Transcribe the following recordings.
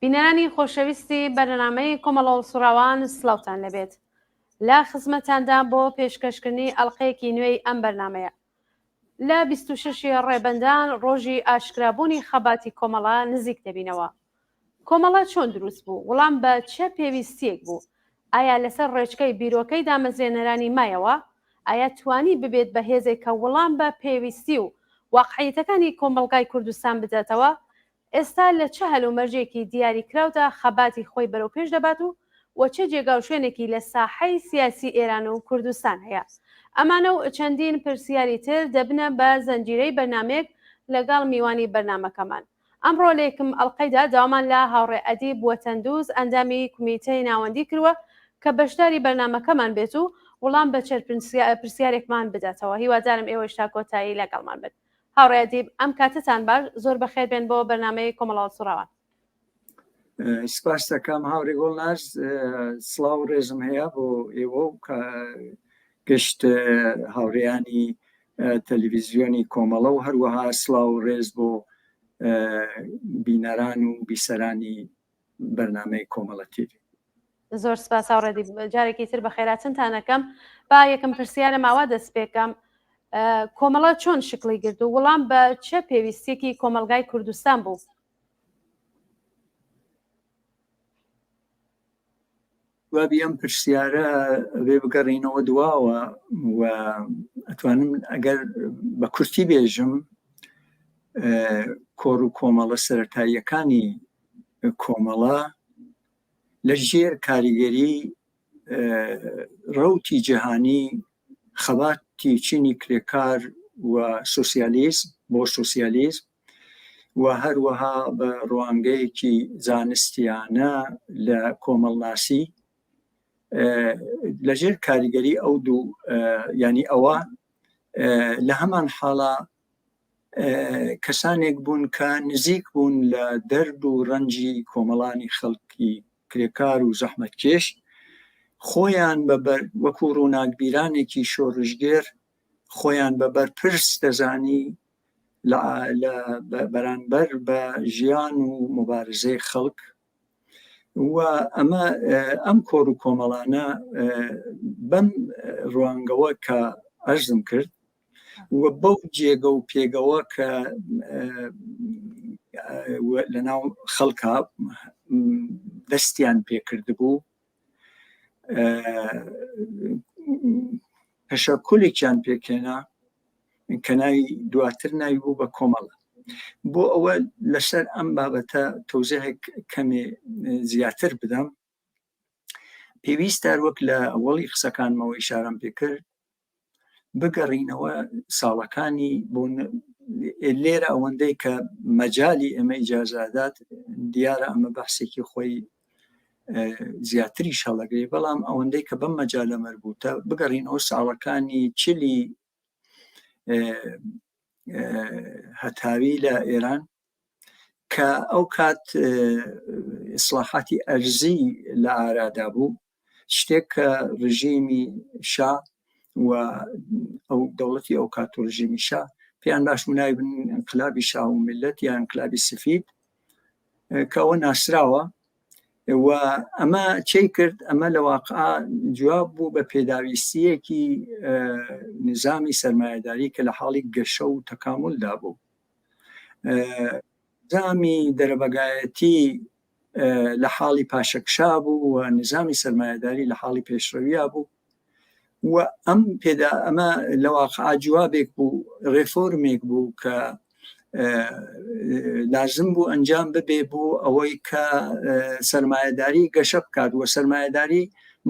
بینەرانی خۆشەویستی بەرنامەی کۆمەڵە هەڵسوڕاوان سڵاوتان لێبێت لە خزمەتاندام بۆ پێشکەشکردنی ئەڵقەیەکی نوێی ئەم بەرنامەیە لە 26 ڕێبەندان ڕۆژی ئاشکرابوونی خەباتی کۆمەڵە نزیک دەبینەوە کۆمەڵە چۆن دروست بوو؟ وڵام بە چ پێویستییەک بوو؟ ئایا لەسەر ڕێچکەی بیرۆکەی دامەزرێنەرانی مایەوە؟ ئایا توانی ببێت بە هێزێک کە وڵام بە پێویستی و واقعیەتەکانی کۆمەڵگای کوردستان بداتەوە؟ ئێستا لە چ هەلومەرجێکی دیاریکراودا خەباتی خۆی بەرەوپێش دەبات و و چ جێگاوشوێنێکی لە ساحەی سیاسی ئێران و کوردستان هەیە؟ ئەمانە و چەندین پرسیاری تر دەبنە بە زەنجیرەی بەرنامەیەک لەگەڵ میوانی بەرنامەکەمان. ئەمڕۆ لە یەکم ئەڵقەیدا داوامان لە هاوڕێ ئەدیب وەتەندوز ئەندامی کومیتەی ناوەندی کروە کە بەشداری بەرنامەکەمان بێت و وڵام بە چەند پرسیارێکمان بداتەوە هیوادارم ئێوەیش تا کۆتایی لەگەڵمان بن. هاوڕێ ئەدیب ئەم کاتەتان باش زۆر بەخێر بێن بۆ بەرنامەی کۆمەڵە هەڵسوڕاوان. سپاس دەکەم هاورێ گۆڵناز سڵاو و ڕێزم هەیە بۆ ئێوە و گشت هاوڕێیانی تەلەڤیزیۆنی کۆمەڵە و هەروەها سڵاو و ڕێز بۆ بینەران و بیسەرانی بەرنامەی کۆمەڵە تیڤی. زۆر سپاس هاوڕێ جارێکی تر بەخێراتنتان ئەکەم با یەکەم پرسیارم ئاوا دەست پێکەم کۆمەڵە چۆن شکڵی گرت و وڵام بە چه پێویستیەکی کۆمەڵگای کوردستان بوو؟ وابی ئەم پرسیارە بێ بگەڕینەوە دواوە و ئەتوانم ئەگەر بە کورتی بێژم کۆڕ و کۆمەڵە سەتاییەکانی کۆمەڵە لە ژێر کاریگەری ڕەوتی جیهانی خەباتی چینی کرێکار و سوسیالیزم بۆ سوسیالیزم و هەروەها بە ڕوانگەیەکی زانستیانە لە کۆمەڵناسی لەژێر کاریگەری ئەو دوو ینی ئەوە لە هەمان حاڵا کەسانێک بوون کە نزیک بوون لە دەرد و ڕەنجی کۆمەڵانی خەڵکی کرێکار و زەحمەتکێش خۆیان بە وەکو ڕووناکبیرانێکی شۆڕشگێر خۆیان بە بەرپرس دەزانی لە بەرانبەر بە ژیان و مبارزەی خەڵک و ئەمە ئەم کۆڕ و کۆمەڵانە بەم ڕوانگەوە کە ئەرزم کرد و بەو جێگە و پێگەوە کە لەناو خەڵکە دەستیان پێکردبوو تەشەکولێکیان پێکهێنا کە ناوی دواتر ناوی بوو بە کۆمەڵە بۆ ئەوە لەسەر ئەم بابەتە تەوزیحێک کەمێ زیاتر بدەم پێویستە وەک لە ئەوەڵی قسەکانمەوە ئیشارەم پێکرد بگەڕینەوە ساڵەکانی بۆ لێرە ئەوەندەی کە مەجای ئێمە ئیجازادات دیارە ئەمە بەحسێکی خۆی زیاتری شەڵەگەی بەڵام ئەوەندەی کە بەم مەجالە مەربوتە بگەڕینەوە ساڵەکانی چلی هەتاوی لە ئێران کە ئەو کات ئیسلاحاتی ئەرزی لە ئارادا بوو شتێک کە ڕژیمی شا و ئەو دەوڵەتی ئەو کات و ڕژیمی شا پێیان باش بوو ناوی بن انقلابی شا و ملت یا انقلابی سفید کە ئەوە ناسراوە و ئەمە چی کرد ئەمە لە واقع جواب بوو بە پێداویستیەکی نظامی سەرمایەداری کە لە حاڵی گەشە و تەکاملدا بوو نظامی دەرەبەگایەتی لە حاڵی پاشەکشا بوو و نظامی سەرمایەداری لە حاڵی پێشڕەویا بوو و ئەم پێدا ئەمە لە واقع جوابێک بوو ڕێفۆرمێک بوو کە لازم بوو ئەنجام ببێ بۆ ئەوەی کە سرمایهداری گەشە بکات و سرمایهداری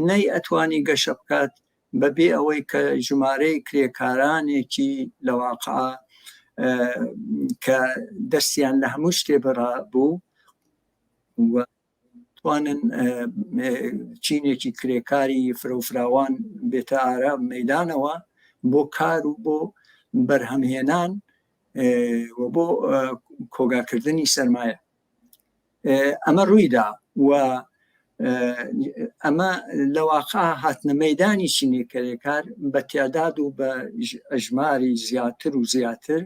نەی ئەتوانی گەشە بکات بەبێ ئەوەی کە ژمارەی کرێکارانێکی لە واقع کە دەستیان لە هەموو شتێ بڕا بوو و توانن چینێکی کرێکاری فرەوفراوان بێتە ئارا مەدانەوە بۆ کار و بۆ بەرهەمهێنان و بۆ کۆگاکردنی سەرمایە ئەمە ڕوویدا و ئەمە لە واقع هاتنە مەدانی چینی کرێکار بە تیاداد و بە ئەژماری زیاتر و زیاتر.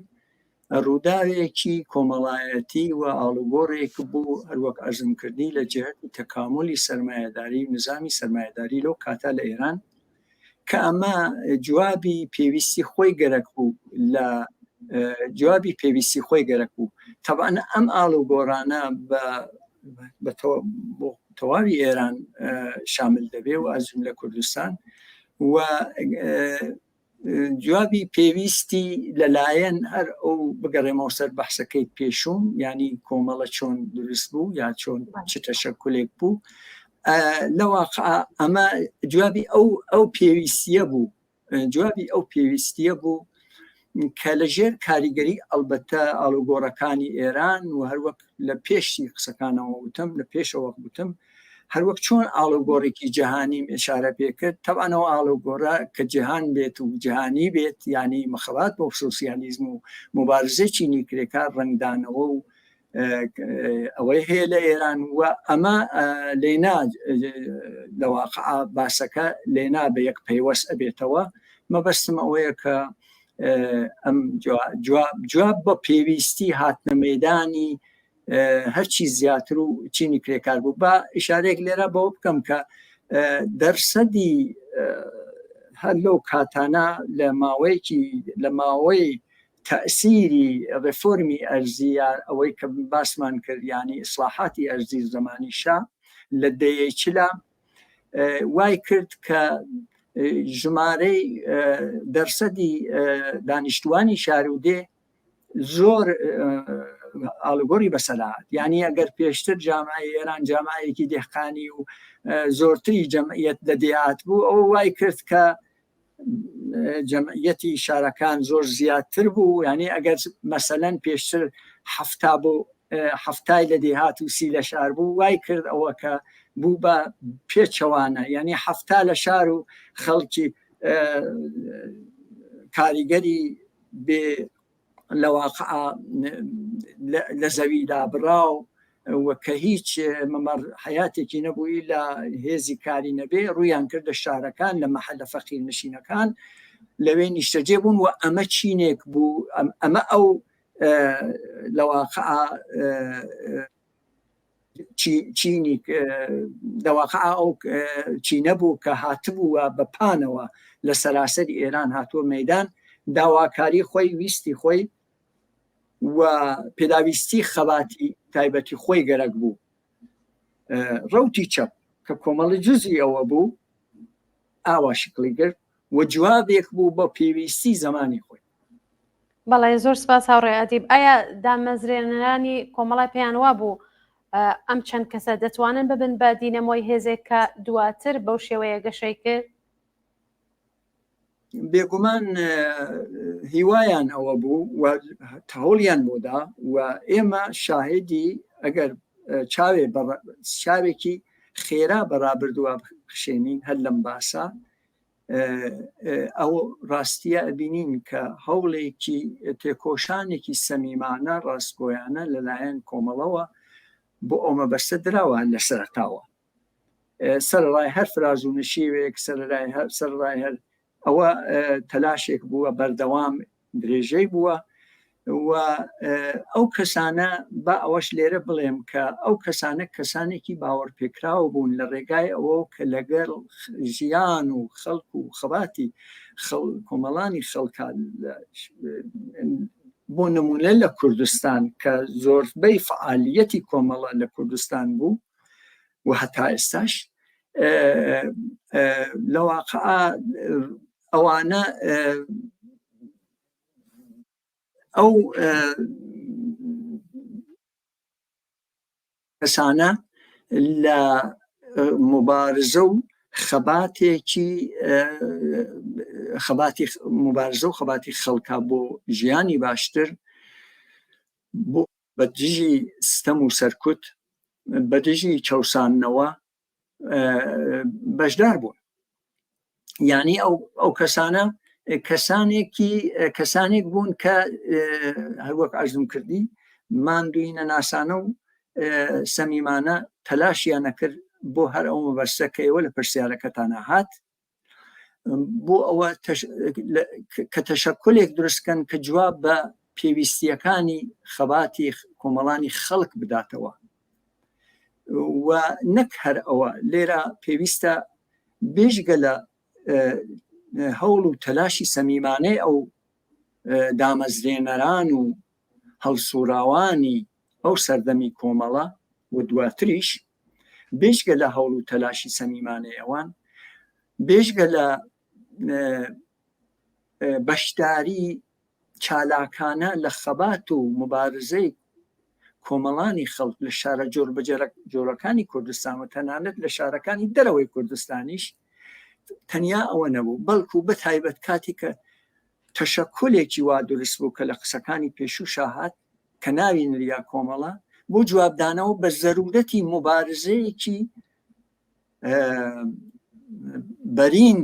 ڕووداوێکی کۆمەڵایەتی و ئاڵوگۆڕێک بوو هەروەک عەرزم کردی لە جهەتی تەکامولی سەرمایەداری و نزامی سەرمایەداری لەو کاتە لە ئێران کە ئەمە جوابی پێویستی خۆی گەرەک بوو لە جوابی پێویستی خۆی گەرەک بوو تەبعەن ئەم ئاڵوگۆڕانە بە بە تەواوی ئێران شامل دەبێ و ئەزم لە کوردستان و جوابی پێویستی لەلایەن هەر ئەو بگەڕێمەوە سەر بەحسەکەی پێشوم ینی کۆمەڵە چۆن دروست بوو یا چۆن چ تەشەکولێک بوو لە واقع ئەمە جوابی ئەو ئەو پێویستیە بوو جوابی ئەو پێویستیە بوو کە لە ژێر کاریگەری ئەلبەتە ئاڵوگۆڕەکانی ئێران و هەروەک لە پێشی قسەکانەوە وتم لە پێشەوە وتم هەروەک چۆن ئاڵوگۆڕێکی جیهانیم ئشارە پێکرد تەبعەن ئەو ئاڵوگۆڕە کە جیهان بێت و جیهانی بێت یعنی مەخەبات بۆ سۆسیالیزم و مبارزەی چینی کرێکار ڕەنگدانەوە و ئەوەی هەیە لە ئێران و ئەمە لێنا لە واقع باسەکە لێنا بە یەک پەیوەست ئەبێتەوە مەبەستم ئەوەیە کە ئەم جواب بە پێویستی هاتنە مەدانی هەرچی زیاتر و چینی کرێکار بوو با ئشارێک لێرە بەوە بکەم کە دەرسەدی هەر لەو کاتانە لە ماوەیەکی لە ماوەی تەسیری ڕێفۆرمی ئەرزی یا ئەوەی کە باسمان کرد ینی ئیسلاحاتی ئەرزی زمانی شا لە دەیەی چلا وای کرد کە ژمارەی دەرسەدی دانیشتوانی شار و دێ زۆر ئاڵوگۆڕی بەسەرات یعنی ئەگەر پێشتر جامعی ئێران جامعەیەکی دهقانی و زۆرتری جەمعیەت لە دێهات بوو ئەوە وای کرد کە جەمعیەتی شارەکان زۆر زیاتر بوو یعنی ئەگەر مەسەلەن پێشتر هەفتا بۆ هەفتای لە دێهات و سی لە شار بوو وای کرد ئەوە کە بوو بە پێچەوانە یعنی هەفتا لە شار و خەڵکی کاریگەری بێ لە واقع لە زەوی دابڕاو و کە هیچ مەمەڕ حیاتێکی نەبووی لە هێزی کاری نەبێ ڕوویان کردە شارەکان لە مەحەلە فەقیر نشینەکان لەوێ نیشتەجێ بوون و ئەمە چینێک بوو ئەمە ئەو لە واقع چینی دەواقع ئەو چینە بوو کە هاتبووە بە پانەوە لە سەراسەری ئێران هاتووە مەدان داواکاری خۆی ویستی خۆی و پێداویستی خەباتی تایبەتی خۆی گەرەک بوو ڕوتی چەپ کە کۆمەڵی جزی ئەوە بوو ئاوا شکڵی گرت و جوابێک بوو بە پێویستی زمانی خۆی بەڵێ زۆر سپاس هاوڕێ ئەدیب ئایا دامەزرێنەرانی کۆمەڵای پێیان وابوو ئەم چەند کەسە دەتوانن ببن بە دینەمۆی هێزێک کە دواتر بەو شێوەیە گەشەی کرد؟ بێگومان هیوایان ئەوە بوو و تەوڵیان بۆدا و ئێمە شاهدی ئەگەر چاوێ چاوێکی خێرا بەڕابردووە خشێنین هەر لەم باسە ئەو ڕاستیە ئەبینین کە هەوڵێکی تێکۆشانێکی سەمیمانە ڕاستگۆیانە لەلایەن کۆمەڵەوە بۆ ئەو مەبەستە دراوە لە سەرتاوە سەرڕای هەر فراز و نشیوێک سەرڕای هەر سەرڕای هەر ئەوە تەلاشێک بووە بەردەوام درێژەی بووە و ئەو کەسانە با ئەوەش لێرە بڵێم کە ئەو کەسانە کەسانێکی باوەڕپێکراو بوون لە ڕێگای ئەوە کە لەگەڵ ژیان و خەڵک و خەباتی کۆمەڵانی خەڵکان بۆ نمونە لە کوردستان کە زۆربەی فعالیەتی کۆمەڵە لە کوردستان بوو و هەتا ئێستاش لە واقع ئەوانە ئەو کەسانە لە مبارزە و خەباتێکی خەباتی مبارزە و خەباتی خەڵکە بۆ ژیانی باشتر بۆ بە دژی ستەم و سەرکوت بە دژی چەوساندنەوە بەشدار بوون یعنی ئەو ئەو کەسانە کەسانێکی کەسانێک بوون کە هەروەک ئەزم کردی ماندووی نەناسانە و سەمیمانە تەلاشیان نەکرد بۆ هەر ئەو مەبەستە کە ئێوە لە پرسیارەکەتانە هات بۆ ئەوە کە تەشەکولێک دروستکەن کە جواب بە پێویستیەکانی خەباتی کۆمەڵانی خەڵک بداتەوە و نەک هەر ئەوە لێرە پێویستە بێژگە لە هەوڵ و تەلاشی سەمیمانەی ئەو دامەزرێنەران و هەڵسوڕاوانی ئەو سەردەمی کۆمەڵە و دواتریش بێجگە لە هەوڵ و تەلاشی سەمیمانەی ئەوان بێجگە لە بەشداری چالاکانە لە خەبات و مبارزەی کۆمەڵانی خەڵک لە شارە جۆر بە جۆرەکانی کوردستان و تەنانەت لە شارەکانی دەرەوەی کوردستانیش تەنیا ئەوە نەبوو بەڵکو بە تایبەت کاتی کە تەشەکولێکی وا دروست بوو کە لە قسەکانی پێشووشا هات کە ناوی نریا کۆمەڵە بۆ جوابدانەوە بە زەرورەتی موبارزەیەکی بەرین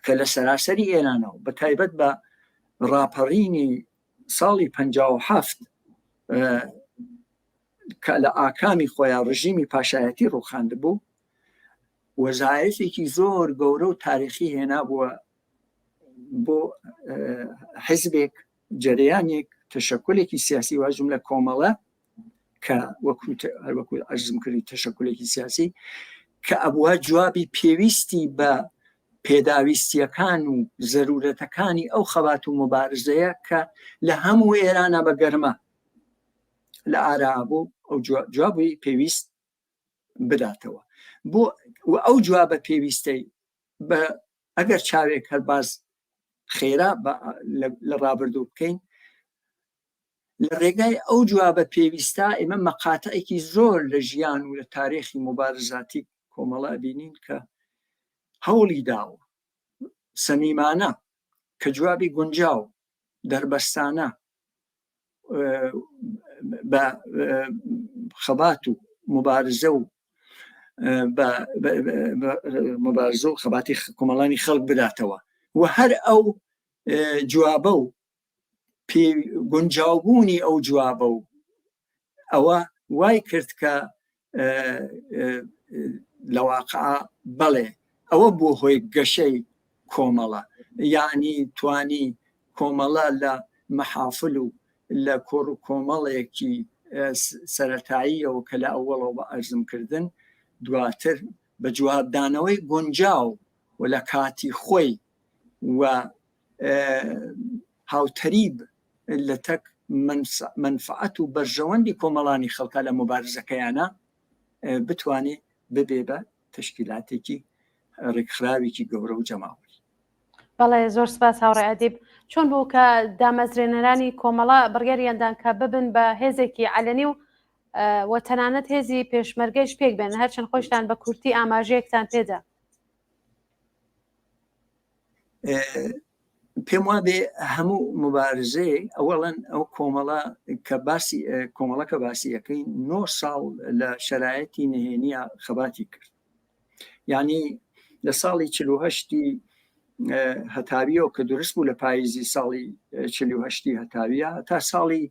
کە لە سەراسەری ئێرانەوە بە تایبەت بە ڕاپەڕینی ساڵی 57 کە لە ئاکامی خۆیان ڕژیمی پاشایەتی ڕوخاندبوو وەزایەتێکی زۆر گەورە و تاریخی هێنابووە بۆ حزبێک جەریانێک تەشەکولێکی سیاسی وا جملە کۆمەڵە کە وەکو هەروەکو عەرزم کردی تەشەکولێکی سیاسی کە ئەبووە جوابی پێویستی بە پێداویستیەکان و زەرورەتەکانی ئەو خەبات و مبارزەیە کە لە هەموو ئێرانە بە گەرمە لە ئارا بوو ئەو جوابی پێویست بداتەوە بۆ ئەو جوابە پێویستەی بە ئەگەر چاوێک هەر باز خێرا لە ڕابردوو بکەین لە ڕێگای ئەو جوابە پێویستە ئێمە مەقاتعێکی زۆر لە ژیان و لە تاریخی مبارزاتی کۆمەڵە ئەبینین کە هەوڵی داوە سەمیمانە کە جوابی گونجاو دەربەستانە بە خەبات و مبارزە و مبارزە و خەباتی کۆمەڵانی خەڵک بداتەوە و هەر ئەو جوابە و گونجاوبوونی ئەو جوابە و ئەوە وای کرد کە لە واقع بەڵێ ئەوە بۆ هۆی گەشەی کۆمەڵە یعنی توانی کۆمەڵە لە مەحافل و لە کۆڕ و کۆمەڵێکی سەتاییەوە کە لە ئەوەڵەوە بە ئەرزم کردن دواتر بە جوابدانەوەی گونجاو و لە کاتی خۆی و هاوتەریب لە تەک مەنفعەت و بەرژەوەندی کۆمەڵانی خەڵکە لە مبارزەکەیانە بتوانێ ببێ بە تەشکیلاتێکی ڕێکخراوێکی گەورە و جەماوەری. بەڵێ زۆر سپاس هاوڕێ ئەدیب چۆن بوو کە دامەزرێنەرانی کۆمەڵە بڕیاریاندان کە ببن بە هێزێکی عەلەنی و و تەنانەت هێزی پێشمەرگەیش پێک بێن هەرچەند خۆشتان بە کورتی ئاماژەیەکتان پێدا. پێم وابێ هەموو مبارزەیە ئەوەڵەن ئەو کۆمەڵە کە باسی کۆمەڵەکە باسیەکەی نۆ ساڵ لە شەرایەتی نهێنیە خەباتی کرد یعنی لە ساڵی چهشتی هەتاویەوە کە دروست بوو لە پاییزی ساڵی چهشتی هەتاویە تا ساڵی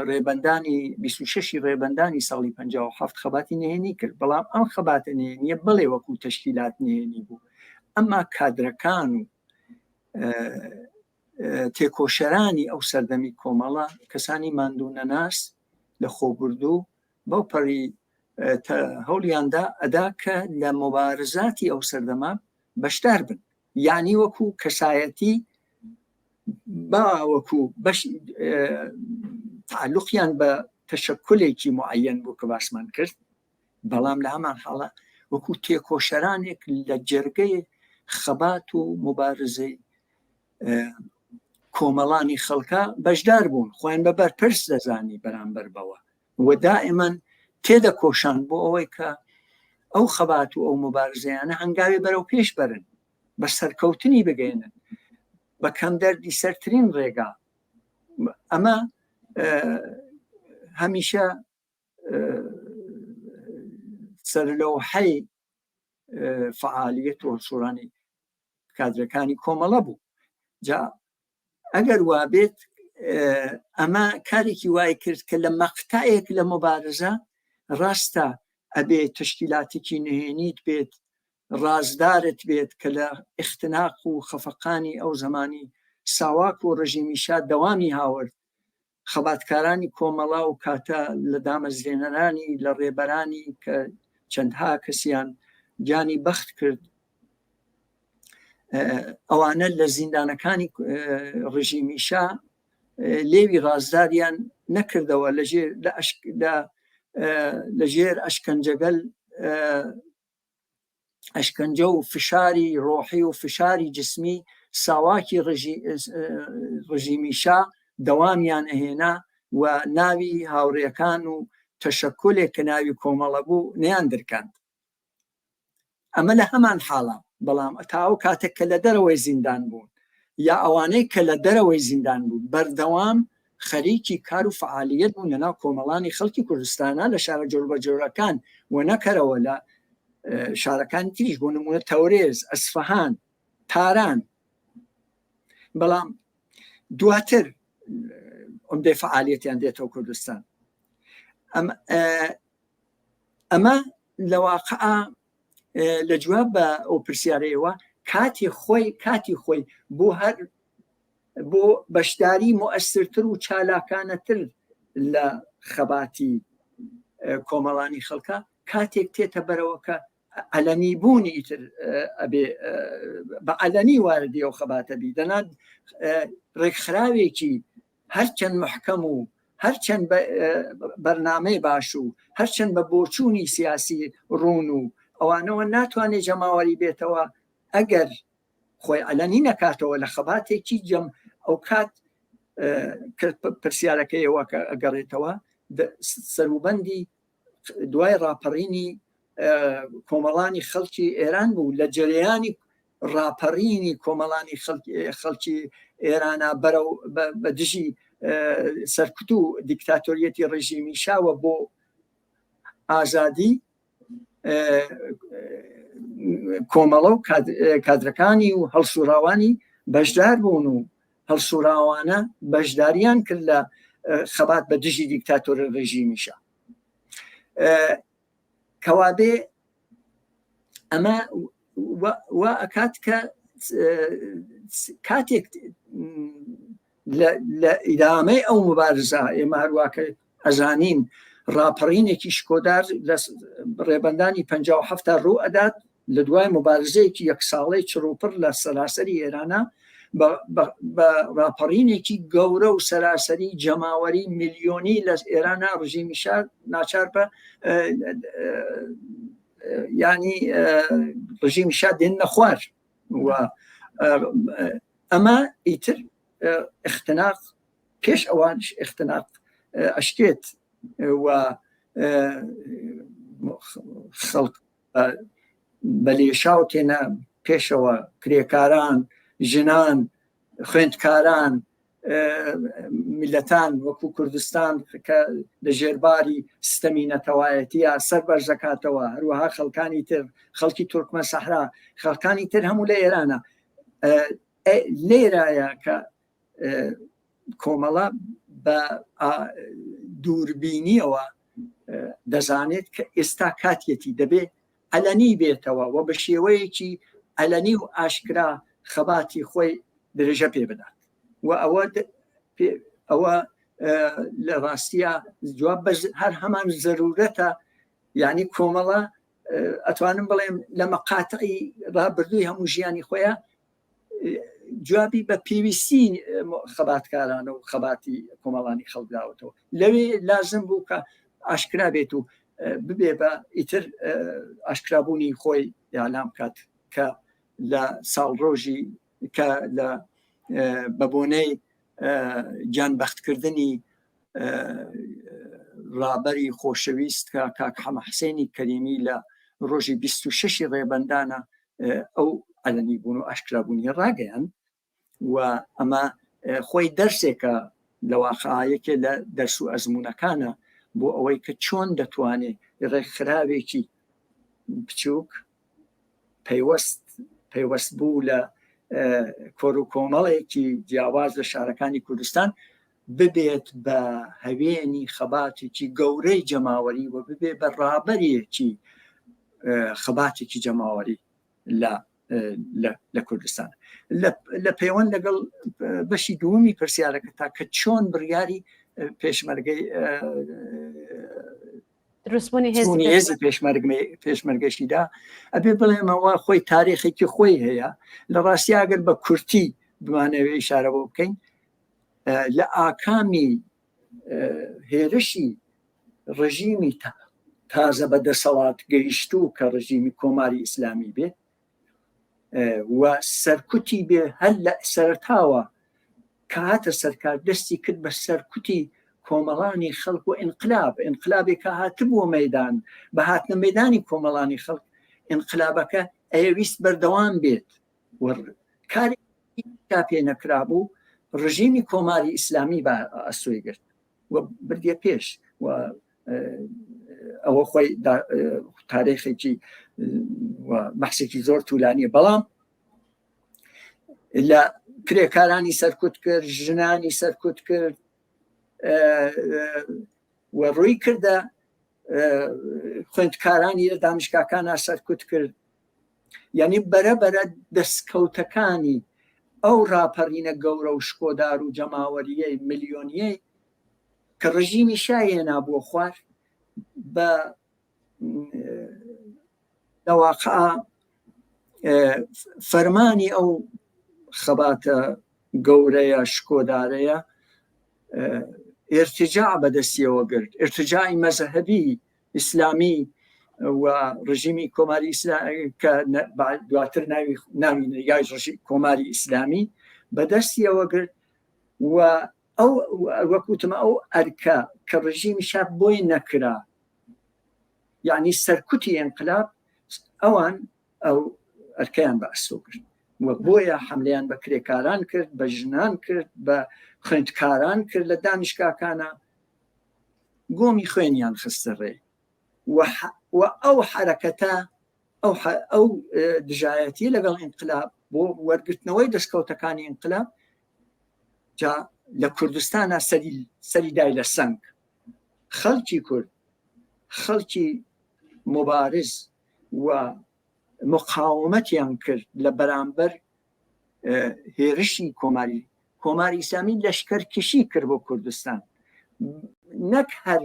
ڕێبەندانی 26 ڕێبەندانی ساڵی 57 خەباتی نهێنی کرد بەڵام ئەم خەباتە نهێنیە بڵێ وەکو تەشکیلات نهێنی بوو ئەمما کادرەکان و تێکۆشەرانی ئەو سەردەمی کۆمەڵە کەسانی ماندوو نەناس لە خۆبردوو بەو پەڕی هەوڵیاندا ئەدا کە لە مبارزاتی ئەو سەردەمە بەشدار بن یعنی وەکو کەسایەتی با وەکو بەش تعلقیان بە تەشەکولێکی معەن بوو کە باسمان کرد بەڵام لە هەمان حاڵە وەکو تێکۆشەرانێک لە جەرگەی خەبات و مبارزەی کۆمەڵانی خەڵکە بەشدار بوون خۆیان بە بەرپرس دەزانی بەرامبەر بەوە و دائما تێدەکۆشان بۆ ئەوەی کە ئەو خەبات و ئەو مبارزەیانە هەنگاوی بەرەو پێش بەرن بە سەرکەوتنی بگەێنن بە کەم دەردی سەرترین ڕێگا ئەمە هەمیشە سەرلەوحەی فعالیت و هەڵسوڕانی کادرەکانی کۆمەڵە بوو جا ئەگەر وابێت ئەمە کارێکی وای کرد کە لە مەقتەعێک لە مبارزە ڕاستە ئەبێ تەشکیلاتێکی نهێنیت بێت ڕازدارت بێت کە لە ئیختناق و خەفەقانی ئەو زەمانی. ساواک و ڕژیمی شا دەوامی هاورد خەباتکارانی کۆمەڵە و کاتە لە دامەزرێنەرانی لە ڕێبەرانی کە چەندها کەسیان گیانی بەخت کرد ئەوانە لە زیندانەکانی ڕژیمی شا لێوی ڕازداریان نەکردەوە لەژێر لە ژێر ئەشکەنجەگەل ئەشکەنجە و فشاری ڕۆحی و فشاری جسمی ساواکی ڕژیمی شا دەوامیان ئەهێنا و ناوی هاوڕێکان و تەشەکولێک کە ناوی کۆمەڵە بوو نیان درکاند ئەمە لە هەمان حاڵە بەڵام تا ئەو کاتێک کە لە دەرەوەی زیندان بوون یا ئەوانەی کە لە دەرەوەی زیندان بوون بەردەوام خەریکی کار و فعالیت بوون لەناو کۆمەڵانی خەڵکی کوردستانە لە شارە جۆربەجۆرەکان و نەکەرەوە لە شارەکانی تریش بۆ نمونە تەورێز ئەسفەهان تاران بەڵام دواتر عمدەی فعالیەتیان دێتەوە کوردستان ئەمە لە واقع لە جواب بە ئەو پرسیارەیەوە کاتی خۆی کاتی خۆی بۆ هەر بۆ بەشداری موئەسرتر و چالاکانەتر لە خەباتی کۆمەڵانی خەڵکە کاتێک تێتە بەرەوە کە عەلەنی بوونی ئیتر ئەبێ بە عەلەنی واردی ئەو خەباتە بی دەنا ڕێکخراوێکی هەرچەند محکەم و هەرچەند بەرنامەی باش و هەرچەند بە بۆچوونی سیاسی ڕوون و ئەوانەوە ناتوانێت جەماوەری بێتەوە ئەگەر خۆی عەلەنی نەکاتەوە لە خەباتێکی جەم ئەوکات پرسیارەکەیەوە کە ئەگەڕێتەوە سەروبەندی دوای ڕاپەڕینی کۆمەڵانی خەڵکی ئێران بوو لە جەرەیانی ڕاپەڕینی کۆمەڵانی خەڵکی ئێرانە بەرەو بە دژی سەرکوت و دیکتاتۆریەتی ڕژیمی شاوە بۆ ئازادی کۆمەڵە و کادرەکانی و هەڵسوڕاوانی بەشدار بوون و هەڵسوڕاوانە بەشداریان کرد لە خەبات بە دژی دیکتاتۆر ڕژیمیشە کەوابێ ئەمە وا ئەکات کە کاتێک لە ئیدامەی ئەو مبارزە ئێمە هەرواکە ئەزانین ڕاپەڕینێکی شکۆدار لە ڕێبەندانی 57 ڕوو ئەدات لە دوای مبارزەیەکی یەک ساڵەی چڕوپڕ لە سەراسەری ئێرانە بە ڕاپەڕینێکی گەورە و سەراسەری جەماوەری ملیۆنی لە ئێرانە ڕژیمی شار ناچار بە ینی ڕژیمی شا دێن نەخوار و ئەمە ئیتر اختناق پێش ئەوانش اختناق ئەشکێت و خەڵک بە لێشاو تێنە پێشەوە کرێکاران ژنان خوێندکاران میلەتان وەکو کوردستان کە لە ژێرباری ستەمی نەتەوایەتیە سەر بەرزەکاتەوە هەروەها خەڵکانی تر خەڵکی تورکمە سەحرا خەڵکانی تر هەموو لە ئێرانە لێرایە کە کۆمەڵە بە دووربینیەوە دەزانێت کە ئێستا کاتیەتی دەبێ عەلەنی بێتەوە و بە شێوەیەکی عەلەنی و ئاشکرا خەباتی خۆی درێژە پێ بدات و ئەوە ئەوە لە ڕاستیە جواب بە هەر هەمان زەرورەتە یعنی کۆمەڵە ئەتوانم بڵێم لە مەقاتعی ڕابردووی هەموو ژیانی خۆیان جوابی بە پێویستی خەباتکارانە و خەباتی کۆمەڵانی خەڵکداوەتەوە لەوێ لازم بوو کە ئاشکرا بێت و ببێ بە ئیتر ئاشکرابوونی خۆی یالام بکات کە لە ساڵڕۆژی کە لە بە بۆنەی گیانبەختکردنی ڕابەری خۆشەویست کە کاک حەمە حسێنی کەریمی لە ڕۆژی 26 ڕێبەندانە ئەو عەلەنی بوون و ئاشکرابوونی ڕاگەیان و ئەمە خۆی دەرسێکە لە واقع یەکێ لە دەرس و ئەزمونونەکانە بۆ ئەوەی کە چۆن دەتوانێت ڕێکخراوێکی بچووک پەیوەست پەیوەست بوو لە کۆر و کۆمەڵێکی جیاواز لە شارەکانی کوردستان ببێت بە هەوێنی خەباتێکی گەورەی جەماوەری و ببێ بە ڕابەرێکی خەباتێکی جەماوەری لە. لە کوردستان لە پەیوەند لەگەڵ بەشی دووەمی پرسیارەکە تا کە چۆن بڕیاری پێشمەرگەی دروستبوونی هێزی پێشمەرگەشیدا ئەبێ بڵێمەوە خۆی تاریخێکی خۆی هەیە لە ڕاستی ئەگەر بە کورتی بمانەوێ ئیشارە بۆ بکەین لە ئاکامی هێرشی ڕژیمی تازە بە دەسەڵات گەیشتوو کە ڕژیمی کۆماری ئیسلامی بێت و سەرکوتی بێ هەر لە سەرتاوە کە هاتە سەرکار دەستی کرد بە سەرکوتی کۆمەڵانی خەڵک و ئینقلاب ئینقلابێک کە هاتبووە مەدان بە هاتنە مەدانی کۆمەڵانی خەڵک ئینقلابەکە ئەیەویست بەردەوام بێت و کاری تا پێ نەکرابوو ڕژیمی کۆماری ئیسلامی بە ئەستۆی گرت و بردیە پێش و ئەوە خۆی تاریخێکی بەحسێکی زۆر تولانیە بەڵام لە کرێکارانی سەرکوت کرد ژنانی سەرکوت کرد و ڕووی کردە خوێندکارانی لە دانیشگاکانە سەرکوت کرد یعنی بەرە بەرە دەستکەوتەکانی ئەو راپەڕینە گەورە و شکۆدار و جەماوەریەی ملیۆنیەی کە ڕژیمی شای هێنابووە خوار بە لەواقع فەرمانی ئەو خەباتە گەورەیە شکۆدارەیە ئرتجاع بەدەستیەوە گرت ئرتجاعی مەزهبی ئیسلامی و ڕژیمی کۆماری کە دواتر ناوی ناوی نریای ڕژی کۆماری ئیسلامی بەدەستیەوە گرت و ئەو وەکوتمە ئەو ئەرکە کە ڕژیمی شا بۆی نەکرا یعنی سەرکوتی ئینقلاب ئەوان ئەو ئەرکەیان بە ئەستۆ کرد و بۆیە حملیان بە کرێکاران کرد بە ژنان کرد بە خوێندکاران کرد لە دانیشگاکانە گۆمی خوێنیان خستە ڕێ و ئەو حرەکەتە ئەو ئەو دژایەتی لەگەڵ ئینقلاب بۆ وەرگرتنەوەی دەستکەوتەکانی ئینقلاب جا لە کوردستانە سەری سەری دای لە سنگ خەڵکی کورد خەڵکی مبارز و مقاومەتیان کرد لە بەرامبەر هێرشی کۆماری کۆماری ئیسلامی لەشکر کشی کرد بۆ کوردستان نەک هەر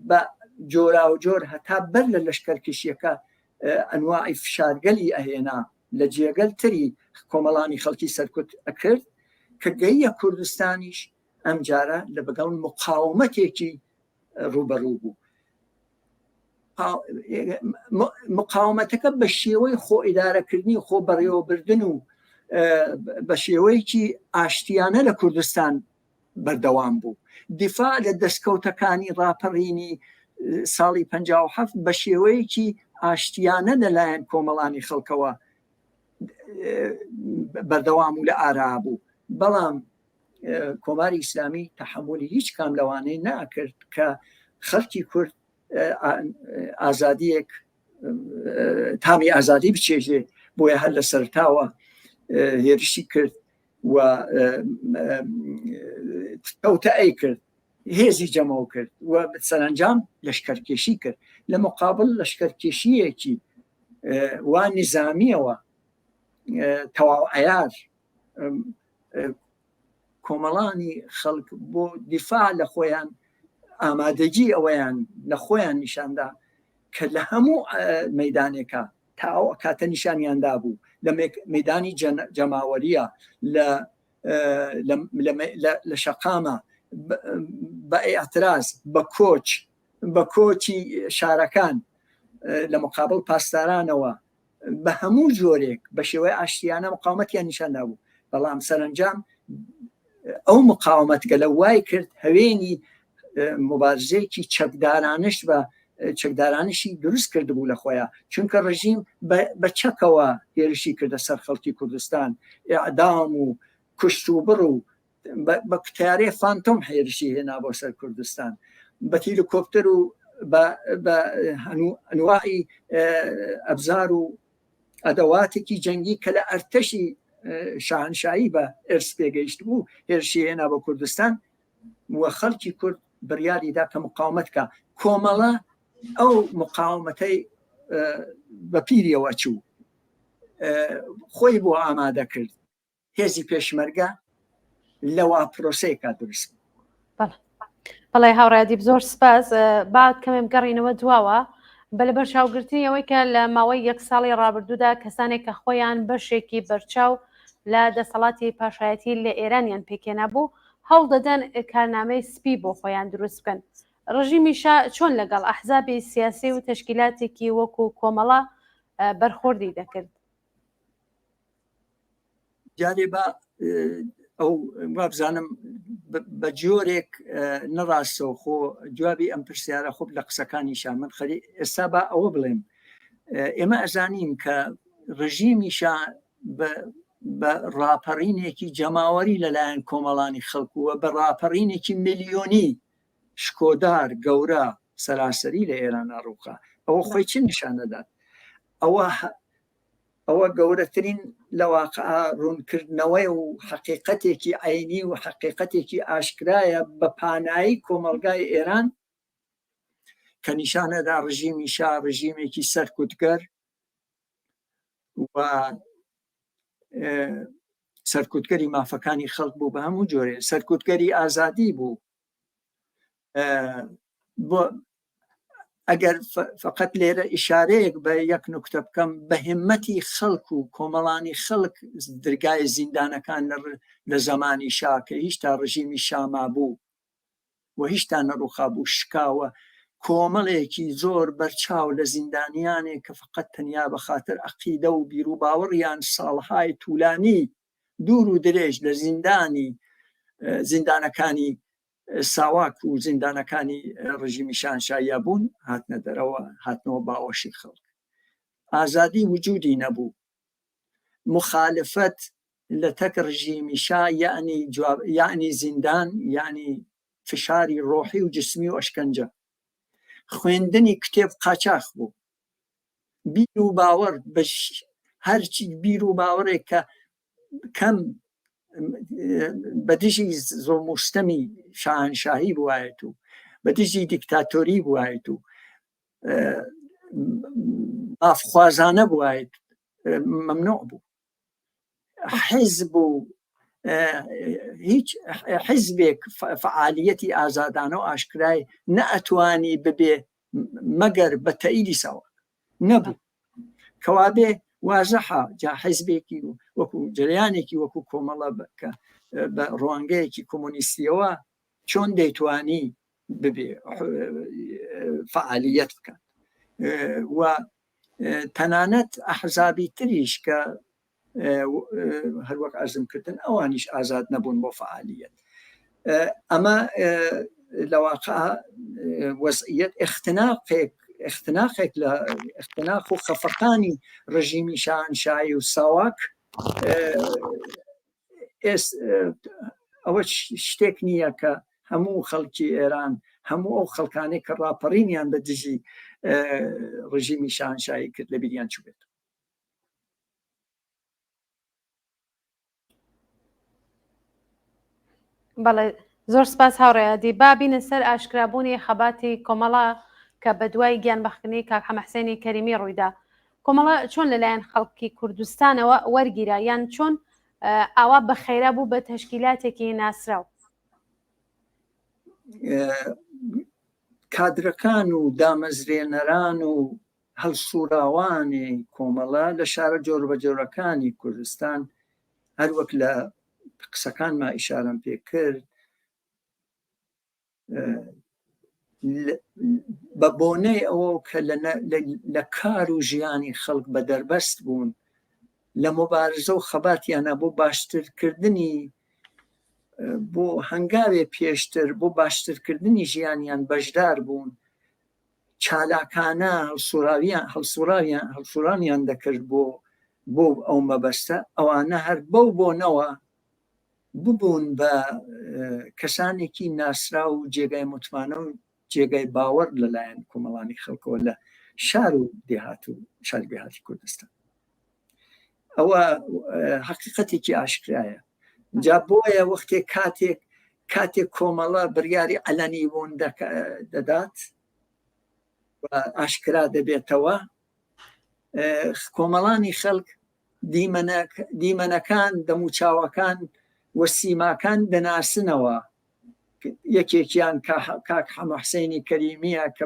بە جۆرا و جۆر هەتا بەر لە لەشکرکشیەکە ئەنواعی فشارگەلی ئەهێنا لە جێگەل تری کۆمەڵانی خەڵکی سەرکوت ئەکرد کە گەیە کوردستانیش ئەمجارە لە بەگەڵ مقاومەتێکی ڕوبەڕوو بوو مقاومەتەکە بە شێوەی خۆ ئیدارەکردنی خۆ بەڕێوەبردن و بە شێوەیەکی ئاشتیانە لە کوردستان بەردەوام بوو دیفاع لە دەستکەوتەکانی ڕاپەڕینی ساڵی 57 بە شێوەیەکی ئاشتیانە لەلایەن کۆمەڵانی خەڵکەوە بەردەوام و لە ئارا بوو بەڵام کۆماری ئیسلامی تەحملی هیچ کام لەوانەی ناکرد کە خەڵکی کورد ئازادیەک تامی ئازادی بچێژێ بۆیە هەر لە سەرتاوە هێرشی کرد و کەوتە ئەی کرد هێزی جەمەوە کرد و سەرنجام لەشکرکێشی کرد لە مقابل لەشکرکێشیەکی وا نظامیەوە تەواو عیار کۆمەڵانی خەڵک بۆ دیفاع لە خۆیان ئامادەگی ئەوەیان لە خۆیان نیشاندا کە لە هەموو مەدانێکە تا ئەو کاتە نیشانیان دابوو لە مەدانی جەماوەریە لە لە شەقامە بە ئاعتراز بە کۆچ بە کۆچی شارەکان لە مقابل پاسدارانەوە بە هەموو جۆرێک بە شێوەی ئاشتیانە مقاومەتیان نیشان دابوو بەڵام سەرنجام ئەو مقاومەتگەلە وای کرد هەوێنی مبارزەیەکی چەکدارانش بە چەکدارانشی دروست کردبوو لە خۆیان چونکە ڕژیم بە چەکەوە هێرشی کردە سەر خەڵکی کوردستان ئەعدام و کوشت و بڕ و بە تارێ فانتۆم هێرشی هێنا بۆ سەر کوردستان بە تیلکۆپتەر و بە ئەنواعی ئەبزار و ئەدەواتێکی جەنگی کە لە ئەرتەشی شاهنشایی بە ئێرس پێگەیشت بوو هێرشی هێنا بۆ کوردستان و خەڵکی کورد بڕیاریدا کە مقاومەت کە کۆمەڵە ئەو مقاومەتەی بە پیریەوە چوو. خۆی بۆ ئامادە کرد هێزی پێشمەرگە لەوا پرۆسەیەکا دروست بەڵێ هاوڕادیب زۆر سپاس با کەمێم گەڕینەوە دواوە بە لە بەرچاوگرتنی ئەوەی کە لە ماوەی یەک ساڵی ڕابردوودا کەسانێک کە خۆیان بەشێکی بەرچاو لە دەسەڵاتی پاشایەتی لە ئێرانیان پێکێنا بوو هەوڵ دەدەن کارنامەی سپی بۆ خۆیان دروست بکەن ڕژیمی شا چۆن لەگەڵ ئەحزابی سیاسی و تەشکیلاتێکی وەکو کۆمەڵە بەرخۆردی دەکرد؟ جارێ با ئەو وابزانم بە جۆرێک نەڕاستەوە خۆ جوابی ئەم پرسیارە خۆب لە قسەکانیشا من خەری ئێستا با ئەوە بڵێم ئێمە ئەزانین کە ڕژیمی شا بە ڕاپەڕینێکی جەماوەری لەلایەن کۆمەڵانی خەڵکووە بە ڕاپەڕینێکی ملیۆنی شکۆدار گەورە سەراسەری لە ئێران ڕووخا ئەوە خۆی چ نیشان دەدات ئەوە ئەوە گەورەترین لە واقع ڕوونکردنەوەی و حەقیقەتێکی عەینی و حەقیقەتێکی ئاشکرایە بە پانایی کۆمەڵگای ئێران کە نیشانەدا ڕژیمی شا ڕژیمێکی سەرکوتگەر و سەرکوتگەری مافەکانی خەڵک بوو بە هەموو جۆرێ سەرکوتگەری ئازادی بوو بۆ ئەگەر فقط لێرە ئیشارەیەک بە یەک نوکتە بکەم بە هیمەتی خەڵک و کۆمەڵانی خەڵک درگای زیندانەکان لە زەمانی شا کە هیچتا ڕژیمی شاما بوو و هیچتا نەڕوخا بوو شکاوە کۆمەڵێکی زۆر بەرچاو لە زیندانیانێک کە فقط تەنیا بە خاتر عەقیدە و بیروباوەڕیان ساڵهای تولانی دوور و درێژ لە زیندانی زیندانەکانی ساواک و زیندانەکانی ڕژیمی شاهنشاهیە بوون هاتنە دەرەوە هاتنەوە باوەشی خەڵک ئازادی وجودی نەبوو مخالفەت لە تەک ڕژیمی شا یعنی جواب یعنی زیندان یعنی فشاری ڕۆحی و جسمی و ئەشکەنجە خوێندنی کتێب قاچاخ بوو بیر و باوەڕ بە هەرچی بیر و باوەڕێک کە کەم بە دژی زۆڵم و ستەمی شاهنشاهی بواێت و بە دژی دیکتاتۆری بواێت و مافخوازانە بواێت مەمنوع بوو حیزب و هیچ حیزبێک فعالیەتی ئازادانە و ئاشکرای نەئەتوانی ببێ مەگەر بە تەئیدی ساواک نەبوو کەوابێ وازەحە جا حیزبێکی وەکو جریانێکی وەکو کۆمەڵە کە بە ڕوانگەیەکی کۆمۆنیستیەوە چۆن دەیتوانی ببێ فعالیەت بکات و تەنانەت ئەحزابی تریش کە هەروەک عەرزم کردن ئەوانیش ئازاد نەبوون بۆ فعالیت ئەمە لە واقع وەزعیەت اختناقێک اختناقێک لە اختناق و خەفەقانی ڕژیمی شاهنشاهی و ساواک ئەوە شتێک نییە کە هەموو خەڵکی ئێران هەموو ئەو خەڵکانێک کە ڕاپەڕینیان بە دژی ڕژیمی شاهنشاهی کرد لە بیریان چوبێت. بەڵێ زۆر سپاس هاوڕێیادی با بینە سەر ئاشکرابوونی خەباتی کۆمەڵە کە بە دوای گیان بەخکردنی کاک حەمەحسێنی کەریمی ڕوویدا کۆمەڵە چۆن لەلایەن خەڵکی کوردستانەوە وەرگیرا یان چۆن ئاوا بە خێرا بوو بە تەشکیلاتێکی ناسراو؟ کادرەکان و دامەزرێنەران و هەڵسوڕاوانی کۆمەڵە لە شارە جۆربەجۆرەکانی کوردستان هەروەک لە قسەکانما ئیشارەم پێ کرد بە بۆنەی ئەوە کە لە کار و ژیانی خەڵک بە دەربەست بوون لە مبارزە و خەباتیانە بۆ باشترکردنی بۆ هەنگاوێ پێشتر بۆ باشترکردنی ژیانیان بەشدار بوون چالاکانە هەڵسوڕاویان هەڵسوڕاویان هەڵسوڕانیان دەکرد بۆ بۆ ئەو مەبەستە ئەوانە هەر بەو بۆنەوە ببوون بە کەسانێکی ناسراو و جێگای متمانە و جێگای باوەڕ لەلایەن کۆمەڵانی خەڵکەوە لە شار و دێهات و شاری دێهاتی کوردستان ئەوە حقیقەتێکی ئاشکرایە جا بۆیە وەختێک کاتێک کاتێک کۆمەڵە بڕیاری عەلەنی بوون دەدات ئاشکرا دەبێتەوە کۆمەڵانی خەڵک. دیمەنەکان، دەموچاوەکان و سیماکان دەناسنەوە. یەکێکیان کاک حەمە حسینی کەریمیە کە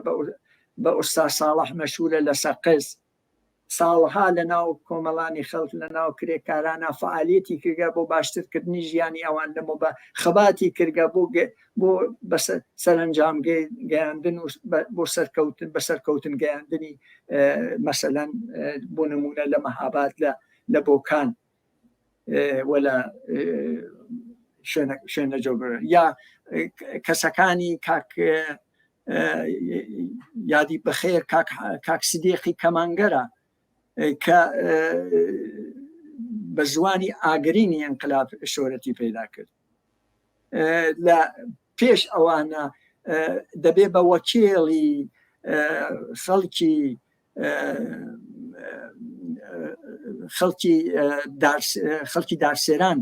بە ئوستا ساڵح مەشهورە لە سەقز، ساڵها لە ناو کۆمەڵانی خەڵک لە ناو کرێکارانا فەعالیەتی کردگە بۆ باشترکردنی ژیانی ئەوان لە مۆبا خەباتی کردگە بۆ بۆ بە سەرەنجام گەیاندن و بۆ سەرکەوتن بە سەرکەوتن گەیاندنی مەسەلەن بۆ نمونە لە مەهاباد لە لە بۆکان و لە شوێنە جۆبەر یا کەسەکانی کاک یادی بەخێر کاک سدیقی کەمانگەرە کە بە زوانی ئاگرینی ئینقلاب شۆرەتی پەیدا کرد لە پێش ئەوانە دەبێ بە وەکێڵی خەڵکی خەڵکی خەڵکی دارسێران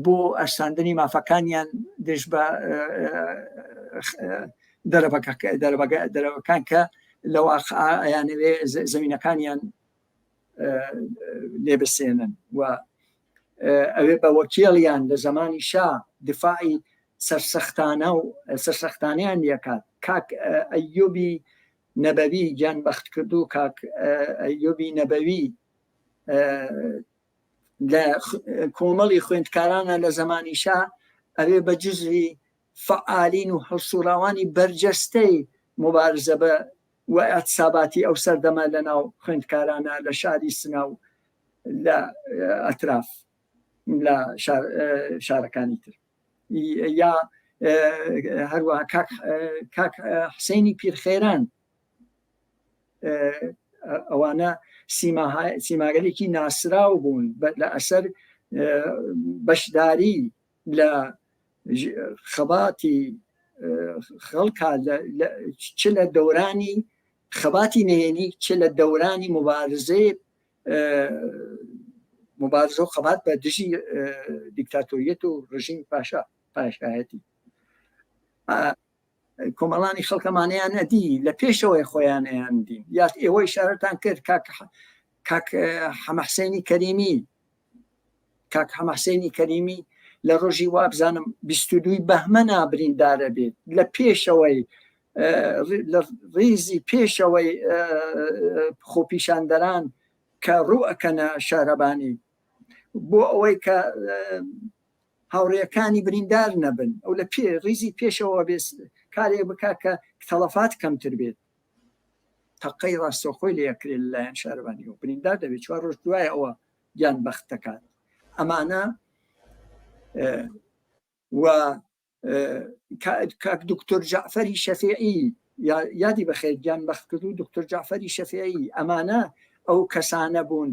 بۆ ئەستاندنی مافەکانیان دژ بە دەرەبەکان کە لە واقع ئەیانەوێ زەمینەکانیان لێ بسێنن و ئەوێ بە وەکێڵیان لە زمانی شا دفاعی سەرسەختانە و سەرسەختانیان یەکات کاک ئەیوبی نەبەوی گیان بەخت کردو کاک ئەیوبی نەبەوی لە کۆمەڵی خوێندکارانە لە زەمانی شا ئەوێ بە جزوی فەعالین و هەڵسوڕاوانی بەرجەستەی مبارزە بە و اعتصاباتی ئەو سەردەمە لە ناو خوێندکارانە لە شاری سنا و لە ئەتراف لە شارەکانی تر یا هەروەها کاک حسێنی پیرخێران ئەوانە سیماگەلێکی ناسراو بوون لە ئەسەر بەشداری لە خەباتی خەڵکا چ لە دەورانی خەباتی نهێنی چ لە دەورانی مبارزەی مبارزە و خەبات بە دژی دیکتاتۆریەت و ڕژیم پاشا پاشایەتی کۆمەڵانی خەڵکەمانیان ئەدی لە پێشەوەی خۆیان ئەیان دین یا ئێوەی شارەتان کرد کاک کاک حەمەحسێنی کەریمی کاک حەمەحسێنی کەریمی لە ڕۆژی وابزانم 22 بەهمەنا بریندارە بێت لە پێشەوەی لە ڕیزی پێشەوەی خۆپیشاندەران کە ڕوو ئەکەنە شارەبانی بۆ ئەوەی کە هاوڕێیەکانی بریندار نەبن ئەو لە پێ ڕیزی پێشەوە بێ کارێک بکا کە تەڵەفات کەمتر بێت تەقەی ڕاستەوخۆی لێ ئەکرێت لەلایەن شارەبانیەوە بریندار دەبێت چوار ڕۆژ دوای ئەوە گیان بەخت دەکات ئەمانە و کاک دکتۆر جەعفەری شەفیعی یادی بەخێر گیان بەخت کرد و دکتۆر جەعفەری شەفیعی ئەمانە ئەو کەسانە بوون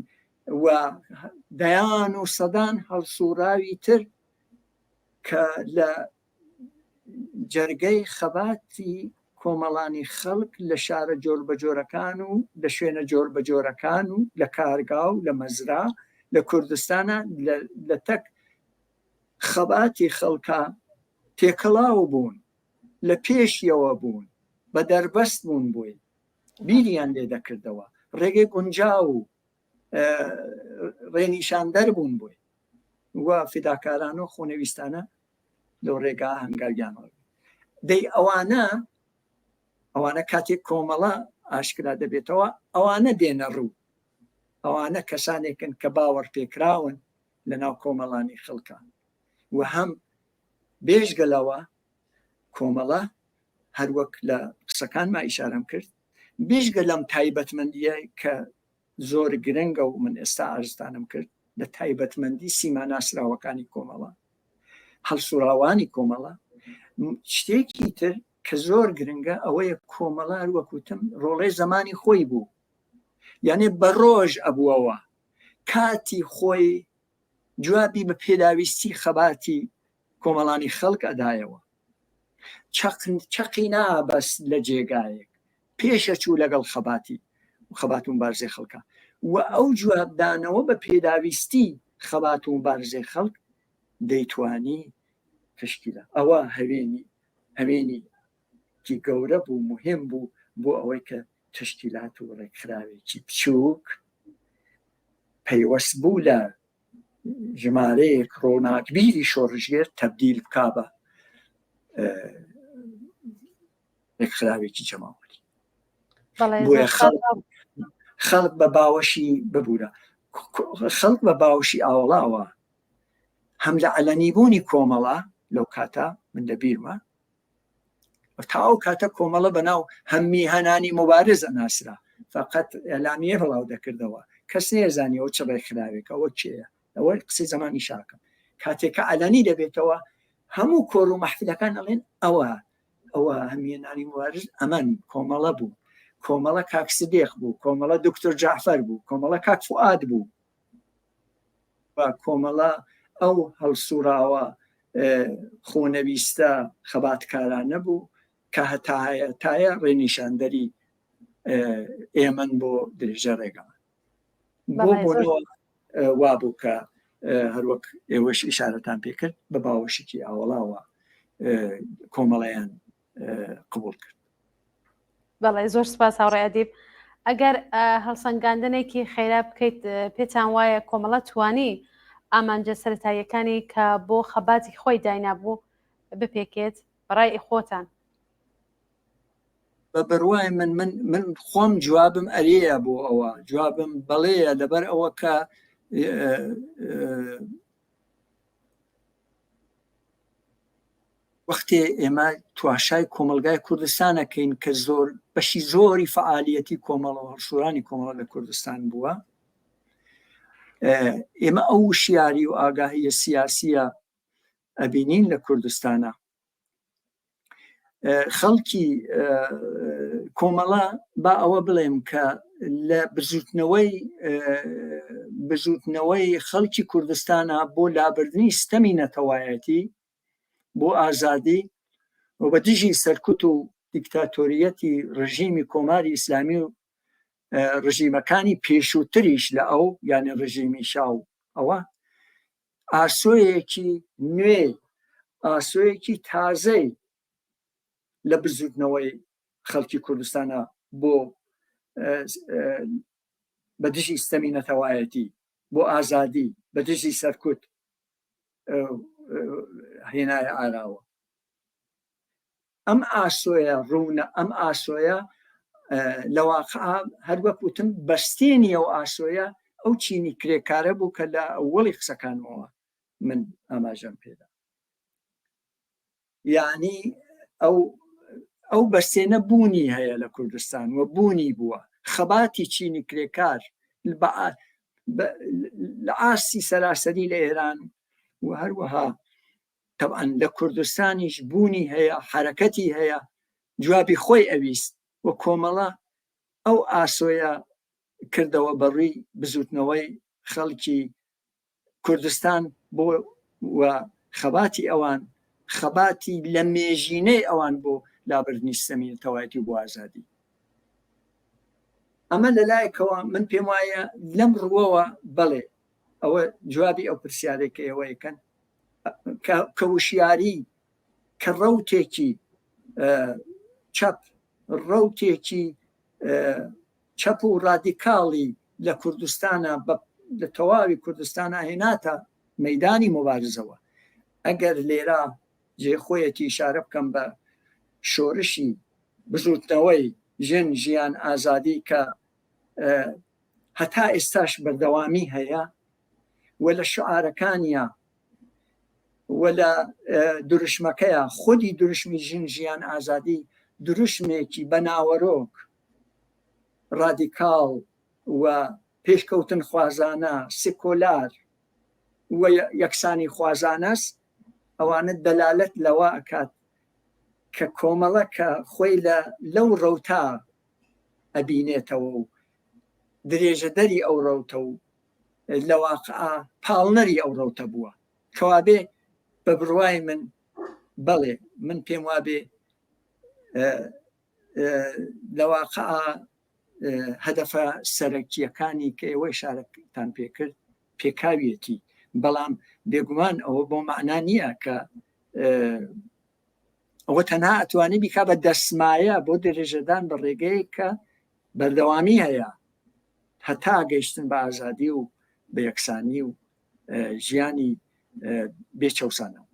و دەیان و سەدان هەڵسوڕاوی تر کە لە جەرگەی خەباتی کۆمەڵانی خەڵک لە شارە جۆربەجۆرەکان و لە شوێنە جۆربەجۆرەکان و لە کارگا و لە مەزرا لە کوردستانە لە تەک خەباتی خەڵکا تێکەڵاو بوون، لە پێشیەوە بوون، بە دەربەست بوون بۆی، بیریان لێ دەکردەوە، ڕێگەی گونجاو و ڕێنیشاندەر بوون بۆی و فیداکارانە و خۆنەویستانە لەو ڕێگا هەنگاویان هەڵگرت. دەی ئەوانە ئەوانە کاتێک کۆمەڵە ئاشکرا دەبێتەوە ئەوانە دێنە ڕوو ئەوانە کەسانێکن کە باوەڕپێکراون لەناو کۆمەڵانی خەڵکا و هەم بێژگە لەوە کۆمەڵە هەروەک لە قسەکانما ئیشارەم کرد بێژگە لەم تایبەتمەندیە کە زۆر گرنگە و من ئێستا ئارزتانم کرد لە تایبەتمەندی سیما ناسراوەکانی کۆمەڵە هەڵسوڕاوانی کۆمەڵە شتێکی تر کە زۆر گرنگە ئەوەیە کۆمەڵە وەکوتم ڕۆڵێ زمانی خۆی بوو یانێ بە ڕۆژ ئەبووەوە کاتی خۆی جوابی بە پێداویستی خەباتی کۆمەڵانی خەڵک ئەدایەوە. چەقی نابەست لە جێگایەک، پێشەچوو لەگەڵ خەباتی خەبات و مبارزەی خەڵکا و ئەو جوابدانەوە بە پێداویستی خەبات و مبارزەی خەڵک دەیتوانی تەشکیلە ئەوە هەوێنی هەوێنی کی گەورە بوو مهم بوو بۆ ئەوەی کە تەشکیلات و ڕێکخراوێکی بچووک. پەیوەست بوو لە ژمارەیەک ڕۆناکبیری شۆڕشگێر تەبدیل بکا بە ڕێکخراوێکی جەماوەری. بۆیە خەڵک بە باوەشی ببوورە خەڵک بە باوەشی ئاوەڵاوە هەم لە عەلەنی بوونی کۆمەڵە لەو کاتە من لە بیرمە تا ئەو کاتە کۆمەڵە بەناو هەم میهەنانی موبارز ئەناسرا فقط ئەلامیە بڵاو دەکردەوە کەس نێزانی ئەو چ ڕێکخراوێکە ئەوە کێیە ئەوە قسەی زمانی شاکەم کاتێک کە عەلەنی دەبێتەوە هەموو کۆر و مەحفلەکان ئەڵێن ئەوە ئەوە هەم میهەنانی موبارز ئەمەن کۆمەڵە بوو کۆمەڵە کاک سدێق بوو کۆمەڵە دکتۆر جعفەر بوو کۆمەڵە کاک فوئاد بوو و کۆمەڵە ئەو هەڵسوڕاوە خۆنەویستە خەباتکارانە بوو کە هەتاهەیە تایە ڕێنیشاندەری ئێمەن بۆ درێژە ڕێگەمان بۆ بۆنەوە وابوو کە هەروەک ئێوەش ئیشارەتان پێکرد بە باوەشێکی ئاوەڵاوە کۆمەڵیان قبول کرد. بەڵێ زۆر سپاس هاوڕێ ئەدیب ئەگەر هەڵسەنگاندنێکی خێرا بکەیت پێتان وایە کۆمەڵە توانی ئامانجە سەتاییەکانی کە بۆ خەباتی خۆی داینابوو بپێکێت بەڕای خۆتان؟ بە بڕوای من من من خۆم جوابم ئەرێیە بۆ ئەوە جوابم بەڵێیە لەبەر ئەوە کە وەختێ ئێمە تواشای کۆمەلگای کوردستانەکەین کە زۆر بەشی زۆری فعالیەتی کۆمەڵە و هەڵسوورانی کۆمەڵە لە کوردستان بووە ئێمە ئەو وشیاری و ئاگاهیە سیاسیە ئەبینین لە کوردستانە خەڵکی کۆمەڵە با ئەوە بڵێم کە لە بزوتنەوەی بزوتنەوەی خەڵکی کوردستانە بۆ لابردنی ستەمی نەتەوایەتی بۆ ئازادی و بە دژی سەرکوت و دیکتاتۆریەتی ڕژیمی کۆماری ئیسلامی و ڕژیمەکانی پێشووتریش لە ئەو یانە ڕژیمی شا و ئەوە ئاسۆیەکی نوێ ئاسۆیەکی تازەی لە بزوتنەوەی خەڵکی کوردستانە بۆ بە دژی ستەمی نەتەوایەتی بۆ ئازادی بە دژی سەرکوت هێنایە ئاراوە ئەم ئاسۆیە ڕوونە ئەم ئاسۆیە لە واقع هەروەک وتم بەستێنی ئەو ئاسۆیە ئەو چینی کرێکارە بوو کە لە ئەوەڵی قسەکانمەوە من ئاماژەم پێدا یعنی ئەو ئەو بەستێنە بوونی هەیە لە کوردستان و بوونی بووە خەباتی چینی کرێکار لە ئاستی سەراسەری لە ئێران و هەروەها تەبعەن لە کوردستانیش بوونی هەیە حەرەکەتی هەیە جوابی خۆی ئەویست و کۆمەڵە ئەو ئاسۆیە کردەوە بەڕووی بزوتنەوەی خەڵکی کوردستان بۆ و خەباتی ئەوان خەباتی لە مێژینەی ئەوان بۆ لابردنی سیستەمی نەتەوایەتی و بۆ ئازادی ئەمە لەلایەکەوە من پێم وایە لەم ڕووەوە بەڵێ ئەوە جوابی ئەو پرسیارێک کە ئێوەیەکەن کە وشیاری کە ڕەوتێکی چەپ ڕەوتێکی چەپ و ڕادیکاڵی لە کوردستانە لە تەواوی کوردستانە هێناتە مەدانی مبارزەوە ئەگەر لێرە جێ خۆیەتی ئیشارە بکەم بە شۆرشی بزوتنەوەی ژن ژیان ئازادی کە هەتا ئێستاش بەردەوامی هەیە و لە شعارەکانیا و لە دروشمەکەیا خودی دروشمی ژن ژیان ئازادی دروشمێکی بە ناوەرۆک ڕادیکاڵ و پێشکەوتن خوازانە سکۆلار و یەکسانی خوازانەس ئەوانە دەلالەت لەوە ئەکات کە کۆمەڵە کە خۆی لە لەو ڕەوتا ئەبینێتەوە و درێژەدەری ئەو ڕەوتە و لە واقعا پاڵنەری ئەو ڕەوتە بووە کەوابێ بە بڕوای من بەڵێ من پێم وابێ لە واقعا هەدەفە سەرەکییەکانی کە ئێوە ئیشارەتان پێکرد پێکاویەتی بەڵام بێگومان ئەوە بۆ مەعنا نییە کە ئەوە تەنها ئەتوانی بیکا بە دەسمایە بۆ درێژەدان بە ڕێگەیەک کە بەردەوامی هەیە هەتا گەیشتن بە ئازادی و بە یەکسانی و ژیانی بێ چەوسانەوە.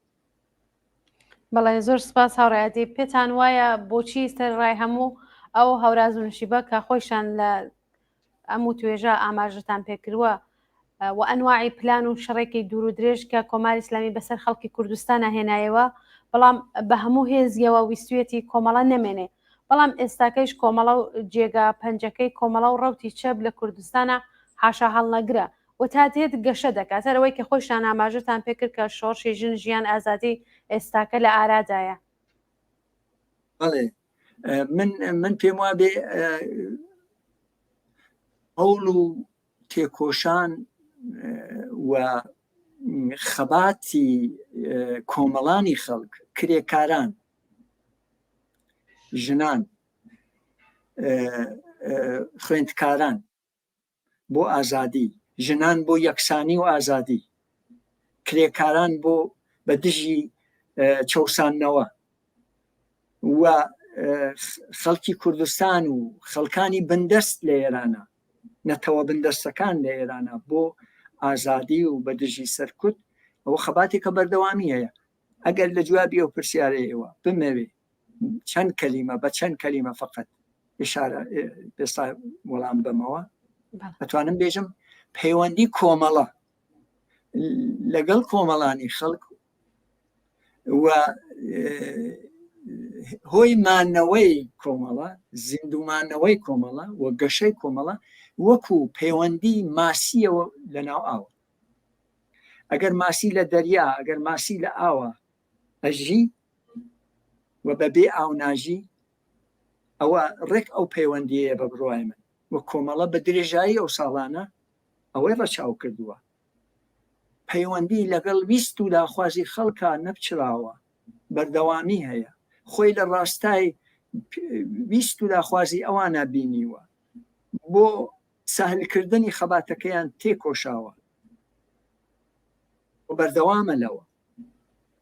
بەڵێ زۆر سپاس هاوڕێ ئەدیب پێتان وایە بۆچی سەر ڕای هەموو ئەو هەوراز و نشیبە کە خۆیشان لە ئەم و توێژە ئاماژەتان پێکردووە و ئەنواعی پلان و شەڕێکی دوور و درێژ کە کۆماری ئیسلامی بەسەر خەڵکی کوردستانە هێنایەوە بەڵام بە هەموو هێزیەوە ویستویەتی کۆمەڵە نەمێنێ بەڵام ئێستاکەیش کۆمەڵە و جێگا پەنجەکەی کۆمەڵە و ڕەوتی چەپ لە کوردستانە حاشا هەڵنەگرە و تا دێت گەشە دەکات هەر ئەوەی کە خۆیشتان ئاماژەتان پێکرد کە شۆڕشی ژن ژیان ئازادی ئێستاکە لە ئارادایە. بەڵێ من من پێم وابێ هەوڵ و تێکۆشان و خەباتی کۆمەڵانی خەڵک کرێکاران ژنان خوێندکاران بۆ ئازادی، ژنان بۆ یەکسانی و ئازادی، کرێکاران بۆ بە دژی چەوساندنەوە و خەڵکی کوردستان و خەڵکانی بندەست لە ئێرانە نەتەوە بندەستەکان لە ئێرانە بۆ ئازادی و بە دژی سەرکوت ئەوە خەباتێکە بەردەوامی هەیە ئەگەر لە جوابی ئەو پرسیارەیەوە بمەوێ چەند کەلیمە بە چەند کەلیمە فقط ئشارە ئێستا وەڵام بەمەوە ئەتوانم بێژم پەیوەندی کۆمەڵە لەگەڵ کۆمەڵانی خەڵک و هۆی مانەوەی کۆمەڵە زیندومانەوەی کۆمەڵە و گەشەی کۆمەڵە وەکو پەیوەندی ماسیەوە لە ناو ئاوە ئەگەر ماسی لە دەریا ئەگەر ماسی لە ئاوە ئەژی و بەبێ ئاو ناژی ئەوە ڕێک ئەو پەیوەندیەیە بە بڕوای من و کۆمەڵە بە درێژایی ئەو ساڵانە ئەوەی ڕەچاو کردووە پەیوەندی لەگەڵ ویست و داخوازی خەڵکا نەپچراوە بەردەوامی هەیە خۆی لە ڕاستای ویست و داخوازی ئەوانە بینیوە بۆ سەهلکردنی خەباتەکەیان تێکۆشاوە و بەردەوامە لەوە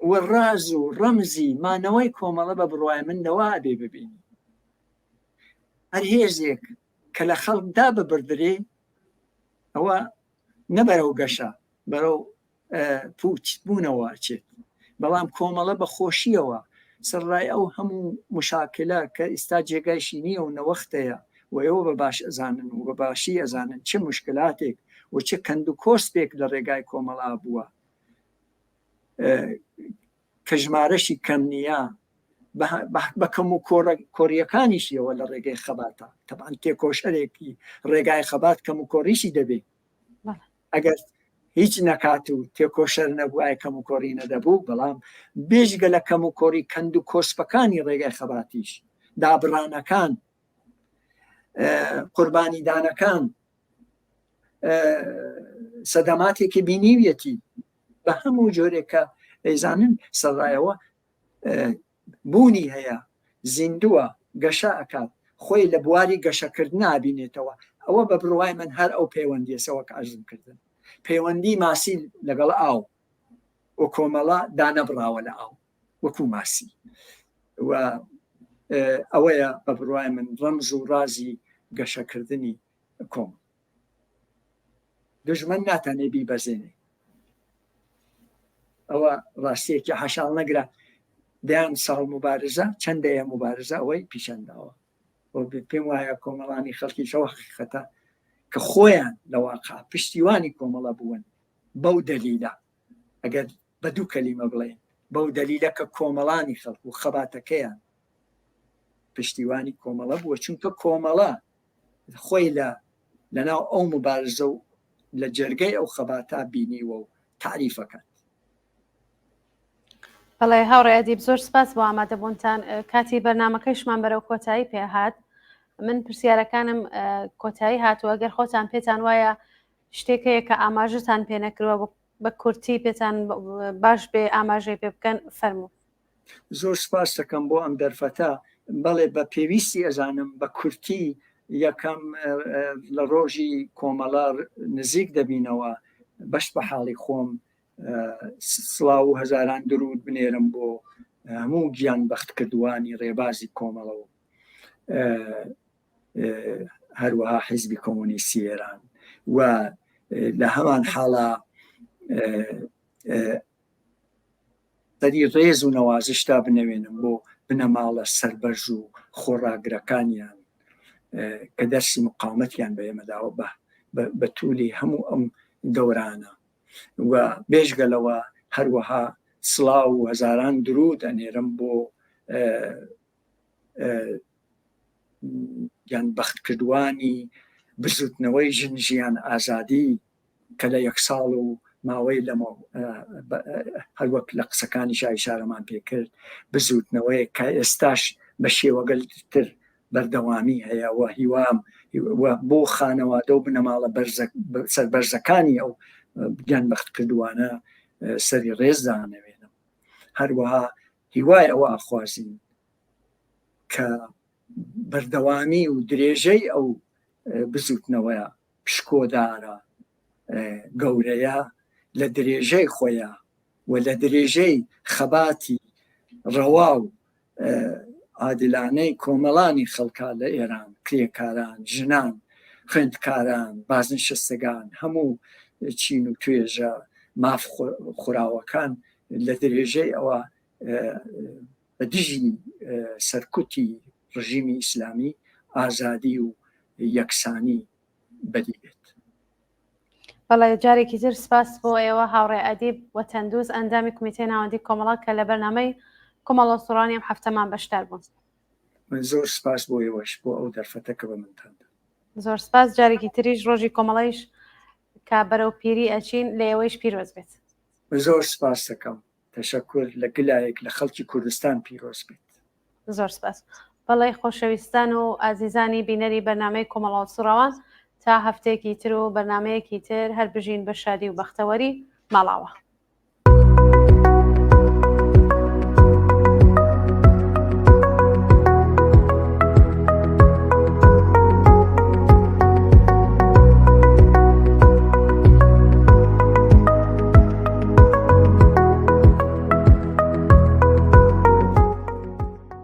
و ڕاز و ڕەمزی مانەوەی کۆمەڵە بە بڕوای من لەوە ئەبێ ببینی هەر هێزێک کە لە خەڵکدا ببردرێ ئەوە نە بەرەو گەشە بەرەو پوچ بوونەوە ئەچێت بەڵام کۆمەڵە بە خۆشیەوە سەرڕای ئەو هەموو مشاکلە کە ئیستا جێگایشی نییە و نەوەختەیە و ئێوە بە باش ئەزانن و بە باشی ئەزانن چ مشکلاتێک و چ کەند و کۆسپێک لە ڕێگای کۆمەڵا بووە کە ژمارەشی کەم نییە بە کەم و کۆریەکانیشیەوە لە ڕێگەی خەباتە تەبان تێکۆشەرێکی ڕێگای خەبات کەم و کۆریشی دەبێت ئەگەر هیچ نەکات و تێکۆشەر نەبووایە کەم و کۆری نەدەبوو بەڵام بێژگە لە کەم و کۆری کەند و کۆسپەکانی ڕێگای خەباتیش دابڕانەکان قوربانیدانەکان سەدەماتێکی بینیویەتی بە هەموو جۆرێک کە ئەیزانن سەرڕایەوە بوونی هەیە زیندووە گەشە ئەکات خۆی لە بواری گەشەکردن نابینێتەوە ئەوە بە بڕوای من هەر ئەو پەیوەندیەسەوە کە عەرزم کردن پەیوەندی ماسی لەگەڵ ئاو و کۆمەڵە دانەبڕاوە لە ئاو وەکو ماسی و ئەوەیە بە بڕوای من ڕەمز و ڕازی گەشەکردنی کۆم دژمن ناتانێ بیبەزێنێ ئەوە ڕاستیەکی حەشاڵ نەگرە دەیان ساڵ مبارزە چەند دەیە مبارزە ئەوەی پیشانداوە پێم وایە کۆمەڵانی خەڵکیشەوە حقیقەتە کە خۆیان لە واقع پشتیوانی کۆمەڵە بوون بەو دەلیلە ئەگەر بە دوو کەلیمە بڵێن بەو دەلیلە کە کۆمەڵانی خەڵک و خەباتەکەیان پشتیوانی کۆمەڵە بووە چونکە کۆمەڵە خۆی لە لەناو ئەو مبارزە و لە جەرگەی ئەو خەباتە بینیوە و تاریفەکات. بەڵێ هاوڕێ ئەدیب زۆر سپاس بۆ ئامادەبوونتان کاتی بەرنمەکەیشمان بەرەو کۆتایی پێهات من پرسیارەکانم کۆتایی هاتووە گەر خۆتان پێتان وایە شتێک هەیە کە ئاماژەتان پێ نەکردووە بە کورتی پێتان باش بێ ئاماژەی پێ بکەن فەرموو. زۆر سپاس دەکەم بۆ ئەم دەرفەتە بەڵێ بە پێویستی ئەزانم بە کورتی یەکەم لە ڕۆژی کۆمەڵە نزیک دەبینەوە بەش بە حاڵی خۆم سڵاو و هەزاران درود بنێرم بۆ هەموو گیان بەختکردوانی ڕێبازی کۆمەڵە و هەروەها حیزبی کۆمۆنیستی ئێران و. لە هەمان حاڵا سەری ڕێز و نەوازشتا بنەوێنم بۆ بنەماڵە سەربەرز و خۆڕاگرەکانیان کە دەرسی مقاومەتیان بە ئێمە داوە بە تولی هەموو ئەم دەورانە و بێژگە لەوە هەروەها سڵاو و هەزاران درود ئەنێرم بۆ گیان بەختکردوانی بزوتنەوەی ژن ژیان ئازادی کە لە یەک ساڵ و ماوەی لەمە هەروەک لە قسەکانی شایشارەمان پێکرد بزوتنەوەیەک کە ئێستاش بە شێوەگەلتر بەردەوامی هەیە و هیوام و بۆ خانەوادە و بنەماڵە سەربەرزەکانی ئەو گیان بەختکردوانە سەری ڕێز دانەوێنم. هەروەها هیوای ئەوە ئەخوازین کە بەردەوامی و درێژەی ئەو بزوتنەوەیە پشکۆدارە گەورەیە لە درێژەی خۆیە و لە درێژەی خەباتی ڕەوا و عادلانەی کۆمەڵانی خەڵکا لە ئێران، کرێکاران، ژنان، خوێندکاران، بازنشستگان، هەموو چین و توێژە ماف خوراوەکان لە درێژەی ئەوە بە دژی سەرکوتی ڕژیمی ئیسلامی ئازادی و یەکسانی بەدی بێت. بەڵێ جارێکی تر سپاس بۆ ئێوە هاوڕێ ئەدیب وەتەندووست ئەندامی کومیتەی ناوەندی کۆمەڵە کە لە بەرنامەی کۆمەڵە سوڕانی ئەم هەفتەمان بەشدار بوون. من زۆر سپاس بۆ ئێوەش بۆ ئەو دەرفەتە کە بە منتان دا. زۆر سپاس جارێکی تریش ڕۆژی کۆمەڵەیش کە بەرەو پیری ئەچین لە ئێوەیش پیرۆز بێت. من زۆر سپاس دەکەم. تەشەکور لە گلایەک لە خەڵکی کوردستان پیرۆز بێت. زۆر سپاس. بەڵێ خۆشەویستان و ئازیزانی بینەری بەرنامەی کۆمەڵە سوڕاوان تا هەفتەیەکی تر و بەرنامەیەکی تر هەر بژین بە شادی و بەختەوەری ماڵاوا.